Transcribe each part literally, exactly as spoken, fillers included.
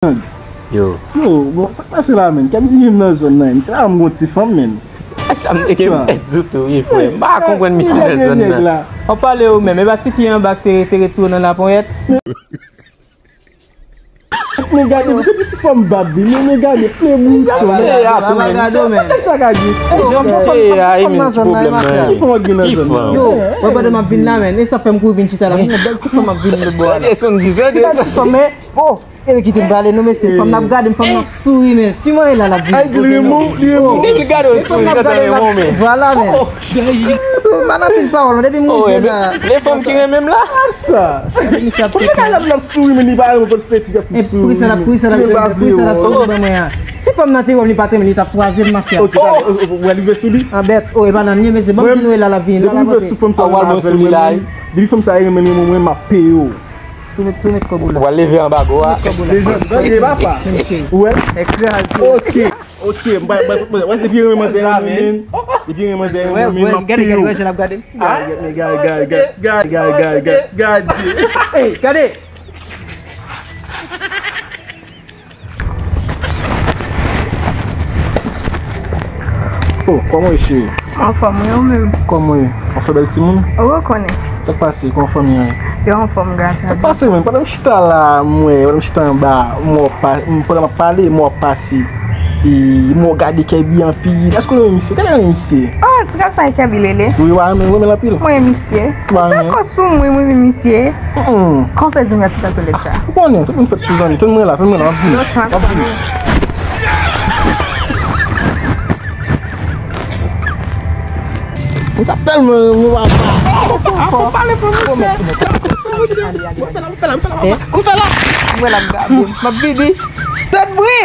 Yo. Yo, bon, sa k pase la, menn? Kèm li menm nan zòn nan, menn? Se la m gon ti fanm, menn. Sa m te gen m pèdi tou, wi, frè. M pa konprann misye nan zòn nan. W ap pale ou menm, e pa tifi anba k te, te retire w nan laponyèt? Men gade, depi sou fòm bab li, men, men gade, ple bouton. Se a tou, menn. Sa bagay sa ka di. Jan misye a, e menm ti pwoblèm nan. Ki fanm ap vin nan zòn nan? Yo, wè pandan m ap vin la, menn. E sa fè m kouri vin chita la. Yon bèl ti fanm ap vin lòt bò a la. Tande son di, tande. Bèl ti fanm, men, oh, e kite m pale, non, mesye. Fanm nan ap gade m, fanm nan ap souri, men. Si mwen la, l ap vin poze non. Depi l gade w, l souri, sa te renmen w, men. Vwala, men. Yo, m pa nan pil pawòl, non, depi m rive la. Le fanm ki renmen m la. Sa. Misye ap pete. Kòman l ap souri, men li pa renmen w, se ti gè pou souri. E poukisa l ap, poukisa l ap, poukisa l ap souri ban mwen an? Si fanm nan te wè m, li pa t renmen, li t ap kwaze m mafya. Ok, gade, ou, ou, ou rive sou li? An bèt, oh, e pa nan li, mesye, ban m di nou e la l ap vin, la l ap vin. Ou rive sou fanm sa, ou rive avè l, mwen, depi fanm sa renmen li, mwen, mwen, m ap peye w. Tounen, tounen kòb ou la. Ou pral leve anba gò a. Depi renmen manzè renmen mwen, men. Ok. Ok, m pa, m pa, m pa, wè, depi renmen manzè renmen mwen, men. Depi renmen manzè renmen mwen, men, m ap peye w. Gade, gade, gade, gade, gade, gade, gade, gade, gade, gade. Ey, gade. Oh, kòman w ye, cheri? Anfòm, wi, ou menm? Kòman w ye? Ou fè bèl timoun? Ou konnen. Sa k pase? Kòman fanmi an ye? Yo anfòm, gras a Dye. Sa k pase, menm? Pandan m chita la, m wè, pandan m chita anba, m wè w pa, m, pandan m ap pale, m wè w pase. E, m wè w gade Kèbi anpil. Èske w renmen misye? Gade w renmen misye. Oh, ti gason sa e Kèbi, Lele? Wi, w renmen, w renmen l anpil? Mwen renmen misye. Ou pa renmen? Dakò sou mwen, mwen menm misye. Mm. Kòman w fè di m yon ti gason lèd sa? Ou konnen, tout moun fèt sou zanmi. Tann mwen la, tann mwen la, m ap vini. M ap vini. Mwen sa tèlman renmen papa. Apa pale fò misye. Mwen fè la, mwen fè la, mwen fè la. Mwen fè la. Mwen la m gade. M ap vini. Tèt bri.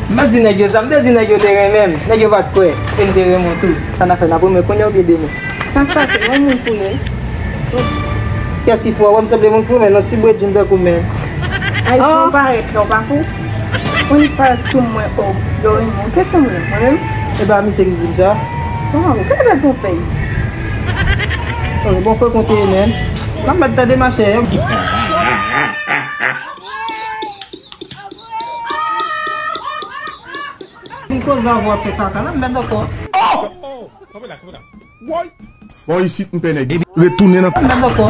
M pa di nèg yo sa, m te di nèg yo te renmen m. Nèg yo pa t kwè. E m te renmen w tou. Sa n a fè n ap renmen kounye a oubyen demen? Sa k pase? Yon moun pou nou. Kiyès ki fou a? Wè m sanble moun fou, men non, ti bredjin tankou men. Ay, ou parèt la, ou pa fou? Ou parèt sou mwen, oh, yo renmen w. Kiyès ki renmen mwen menm? E pa misye ki di m sa? Waw, gade bèl ton fèy. Oh, bon, fè konte, men. M ap mèt tande, machè. Vin koze avè w ap fè kaka, nan m mèt ankò. Oh! Kanpe la, kanpe la. Woy! Bon, isit, m pè nèg. Retounen nan. M mèt ankò.